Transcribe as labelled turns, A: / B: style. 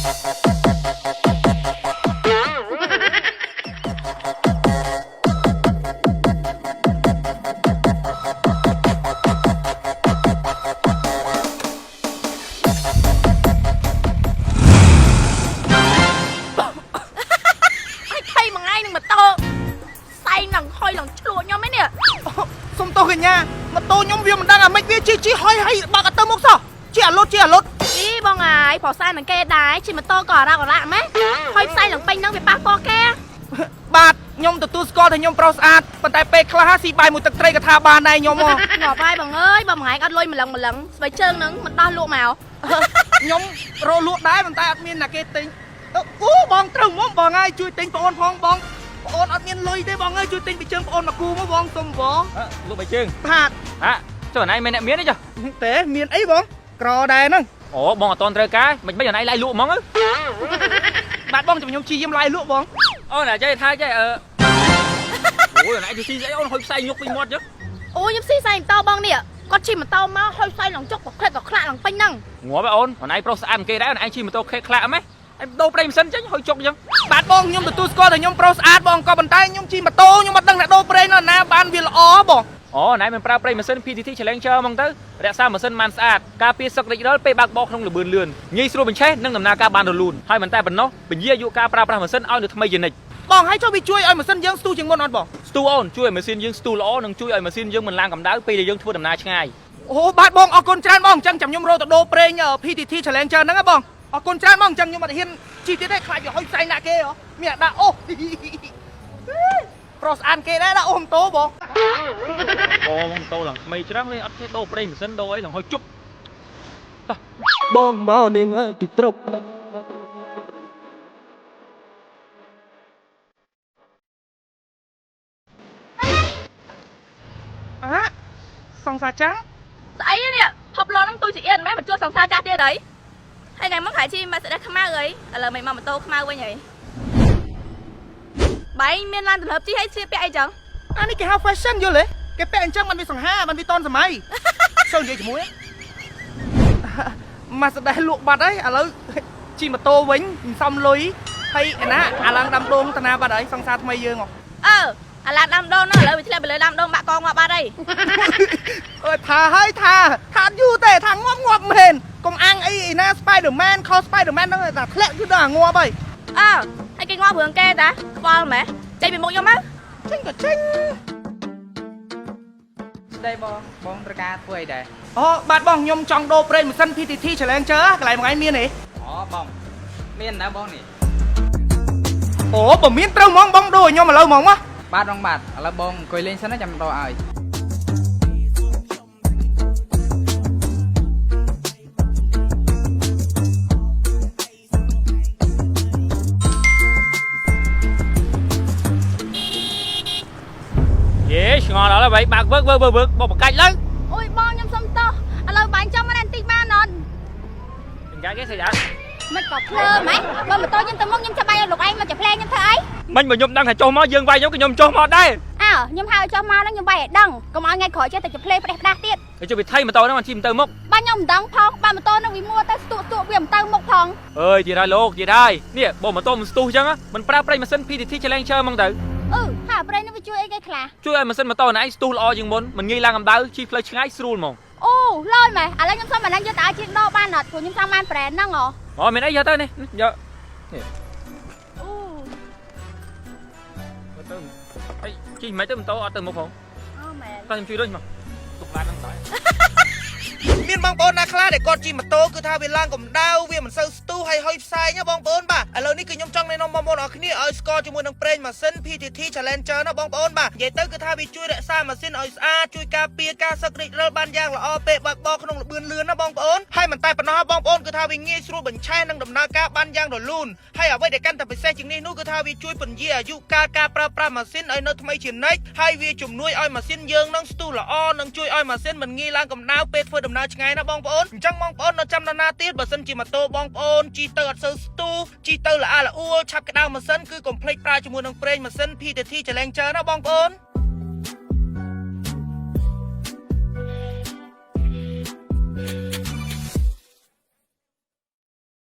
A: ឲ្យថៃមួយថ្ងៃនឹងម៉ូតូសែងនឹងហុយឡើងឆ្លួខ្ញុំឯនេះ
B: សុំទោសកញ្ញាម៉ូតូខ្ញុំវាមិនដឹងអាម៉េចវាជិះជិះហុយហើយបើកអត់ទៅមុខសោះជិះអាលុតជិះអាលុត
A: អីបងអាយប្រុសស្អាតនឹងគេដែរជិះម៉ូតូក៏អារ៉ាក់អារ៉ាក់ម៉េះហុយផ្សែងឡើងពេញនឹងវាប៉ះពាល់គេ
B: បាទខ្ញុំទទួលស្គាល់ថាខ្ញុំប្រុសស្អាតប៉ុន្តែពេលខ្លះស៊ីបាយមួយទឹកត្រីក៏ថាបានដែរខ្ញុំហ៎
A: ងាប់ហើយបងអើយបើមួយថ្ងៃអត់លុយម្លឹងម្លឹងស្បែកជើងនឹងមិនដោះលក់មក
B: ខ្ញុំរកលក់ដែរប៉ុន្តែអត់មានណាគេទិញអូបងត្រូវមកបងហើយជួយទិញប្អូនផងបងប្អូនអត់មានលុយទេបងអើយជួយទិញពីជើងប្អូនមកគូមកបងសុំបង
C: លក់បាយជើង
B: បាទ
C: ហាចុះអណៃមានអ្នកមានទេចុះ
B: ទេមានអីបងក្រដែរហ្នឹង
C: អូបងអត់តន់ត្រូវការមិនមិនអណៃឡាយលក់ហ្មង
B: បាទបងចាំខ្ញុំជីយាមឡាយលក់បង
C: អូនអាចេះថាចេះអឺអូយអណៃទៅស៊ីស្អីអូនហុយផ្សែងញុកពេញមាត់ចុះ
A: អូខ្ញុំស៊ីសែងម៉ូតូបងនេះគាត់ជិះម៉ូតូមកហុយផ្សែងឡើងចុកក៏ក្លែកក៏ខ្លាក់ឡើងពេញហ្នឹង
C: ងាប់អូនអណៃប្រុសស្អាតគេដែរអណៃជិះម៉ូតូខេខ្លាក់ម៉េះអញដូរប្រេងម៉ាស៊ីនចេញហុយចុកចឹង
B: បាទបងខ្ញុំទទួលស្គាល់ថាខ្ញុំប្រុសស្អាតបងក៏ប៉ុន្តែខ្ញុំជិះម៉ូតូខ្ញុំអត់ដឹងអ្នកដូរប្រេងនៅណាបានវាល្អបង
C: អូណៃមិនប្រើប្រេងម៉ាស៊ីន PTT Challenger ហ្មងទៅរក្សាម៉ាស៊ីនបានស្អាតការពារសឹករិចរិលពេលបើកបរក្នុងល្បឿនលឿនងាយស្រួលបញ្ឆេះនិងដំណើរការបានរលូនហើយមិនតែប៉ុណ្ណោះពន្យាអាយុការប្រើប្រាស់ម៉ាស៊ីនឲ្យនៅថ្មីជានិច្ច
B: បងហើយចុះវាជួយឲ្យម៉ាស៊ីនយើងស្ទុះជាងមុនអត់បង
C: ស្ទូអូនជួយឲ្យម៉ាស៊ីនយើងស្ទូល្អនិងជួយឲ្យម៉ាស៊ីនយើងមិនឡើងកម្ដៅពេលដែលយើងធ្វើដំណើរឆ្ងាយ
B: អូបាទបងអរគុណច្រើនបងអញ្ចឹងចាំខ្ញុំរកទៅដូរប្រេង PTT Challenger ហ្នឹងហ៎បងអរគុណច្រើនបងអញ្ចឹងខ្ញុំអត់ហ៊ានជិះទៀតទេខ្លាចវាហុយផ្សែងដាក់គេហ៎មានអាដាក់អូប្រុសស្អាតគេដែរដាក់អូម៉ូតូបង
C: អូម៉ូតូឡើងថ្មីច្រឹងលេអត់ចេះដូរប្រេងម៉ាស៊ីនដូរអីឡើងហុយជប់
B: បងមកនាងពីទ្រពអាសង្សារចាស់
A: ស្អីនេះហប់ឡហ្នឹងទូជាអៀនម៉េះមកជួសសង្សារចាស់ទៀតអីហើយថ្ងៃមុនខែជិះមកស្ដេចខ្មៅអីឥឡូវមិនមកម៉ូតូខ្មៅវិញអីបែងមានឡានទំនើបជិះឲ្យស្លៀកពាក់អីចឹង
B: អានេះគេហៅ fashion យល់ទេគេពាក់អញ្ចឹងมันវាសង្ហាมันវាតនសម័យ ចូលនិយាយជាមួយមកស្ដេះលក់បាត់ហើយឥឡូវជិះម៉ូតូវិញមិនសមលុយហើយអាណាអាឡើងដាំដូងតាណាបាត់ហើយសង្សារថ្មីយើងហ៎
A: អឺអាឡានដាំដូងហ្នឹងឥឡូវវាធ្លាក់ទៅលើដាំដូងបាក់កងងាប់បាត់អី
B: អើយថាហើយថាថាអត់យូរទេថាងាប់ងាប់មែនកុំអាំងអីឯណា Spider-Man ខោ Spider-Man ហ្នឹងតែធ្លាក់គឺដល់អាងាប់ហើយ
A: អើហើយគេងាប់រឿងគេតាខ្វល់ម៉េះចេញពីមុខខ្ញុំមក
B: ចេញក៏ចេញ
D: ស្ដីបងបងត្រូវការធ្វើអីដែរ
B: អូបាទបងខ្ញុំចង់ដូរប្រេងម៉ាស៊ីន PTT Challenger កន្លែងមួយថ្ងៃមានទេ
D: អូបងមានណាបងនេះ
B: អូបើមានត្រូវហ្មងបងដូរឲ្យខ្ញុំឥឡូវហ្មងមក
D: បាទបងបាទឥឡូវបងអង្គុយលេងសិនណាចាំដល់ឲ្យ
C: យេឆ្ងល់ដល់ហើយបើកវើកវើកវើកបបកាច់ឡើង
A: អូយបងខ្ញុំសុំទោសឥឡូវបាញ់ចង់មកបន្តិចបានអត់
C: អញ្ចឹងគេស្អីដែរ
A: មិនក៏ភ្លើម៉េចបើម៉ូតូខ្ញុំទៅមុខខ្ញុំចាំបាច់ឲ្យលោកឯងមកចាផ្លែខ្ញុំធ្វើអី
C: មិញបើខ្ញុំដឹងថាចុះមកយើងវាយខ្ញុំក៏ខ្ញុំចុះមកដែរ
A: អើខ្ញុំហៅចុះមកហ្នឹងខ្ញុំវាយឲ្យដឹងកុំឲ្យថ្ងៃក្រោយចេះតែចាផ្លែផ្ដេសផ្ដាស់ទៀត
C: ហើយចុះវិថីម៉ូតូហ្នឹងมันជិះមិនទៅមុខ
A: បើខ្ញុំមិនដឹងផងបើម៉ូតូហ្នឹងវាមួទៅស្ទក់ស្ទក់វាមិនទៅមុខផង
C: អើយទៀតហើយលោកទៀតហើយនេះបើម៉ូតូមិនស្ទុះអញ្ចឹងមិនប្រើប្រេងម៉ាស៊ីន PTT Challenger ហ្មងទៅ
A: អឺហើយប្រេងហ្នឹងវាជួយអីគេខ្លះ
C: ជួយឲ្យម៉ាស៊ីនម៉ូតូណែឯងស្ទុះល្អជាងមុនមិនងាយឡើងកម្ដៅជិះផ្លូវឆ្ងាយស្រួលហ្មង
A: អូលយម៉េះឥឡូវខ្ញុំសុំអាហ្នឹងយកទៅឲ្យជាងដោបានអត់ព្រោះខ្ញុំចង់បានប្រេនហ្នឹងហ៎
C: អូមានអីយកទៅនេះយក
A: អូ
C: ទៅអីជិះមិនទៅម៉ូតូអត់ទៅមុខផង
A: អូមែន
C: តោះខ្ញុំជួយរុញមកទុកឡានហ្នឹងតើ
B: មានបងប្អូនណាខ្លះដែលគាត់ជិះម៉ូតូគឺថាវាឡើងកម្ដៅវាមិនសូវស្ទុះហើយហុយផ្សែងណាបងប្អូនបាទឥឡូវនេះគឺខ្ញុំចង់ណែនាំបងប្អូនអរគ្នាឲ្យស្គាល់ជាមួយនឹងប្រេងម៉ាស៊ីន PTT Challenger ណាបងប្អូនបាទនិយាយទៅគឺថាវាជួយរក្សាម៉ាស៊ីនឲ្យស្អាតជួយការពារការសឹករិចរិលបានយ៉ាងល្អពេលបើកបរក្នុងល្បឿនលឿនណាបងប្អូនហើយមិនតែប៉ុណ្ណោះបងប្អូនគឺថាវាងាយស្រួលបញ្ឆេះនិងដំណើរការបានយ៉ាងរលូនហើយអ្វីដែលកាន់តែពិសេសជាងនេះនោះគឺថាវាជួយពន្យាអាយុកាលការប្រើប្រាស់ម៉ាស៊ីនឲ្យនៅថ្មីជានិច្ចហើយវាជំនួយឲ្យម៉ាស៊ីនយើងនឹងស្ទុះល្អនិងជួយឲ្យម៉ាស៊ីនមិនងាយឡើងកម្ដៅពេលធ្វើដំណើរឆ្ងាយណាបងប្អូនអញ្ចឹងបងប្អូននៅចាំដល់ណាទៀតបើសិនជាម៉ូតូបងប្អូនជិះទៅអត់សូវស្ទុះជិះទៅល្អល្អអួលឆាប់ក្តៅម៉ាស៊ីនគឺកុំភ្លេចប្រើជាមួយនឹងប្រេងម៉ាស៊ីន PTT Challenger ណាបងប្អូន។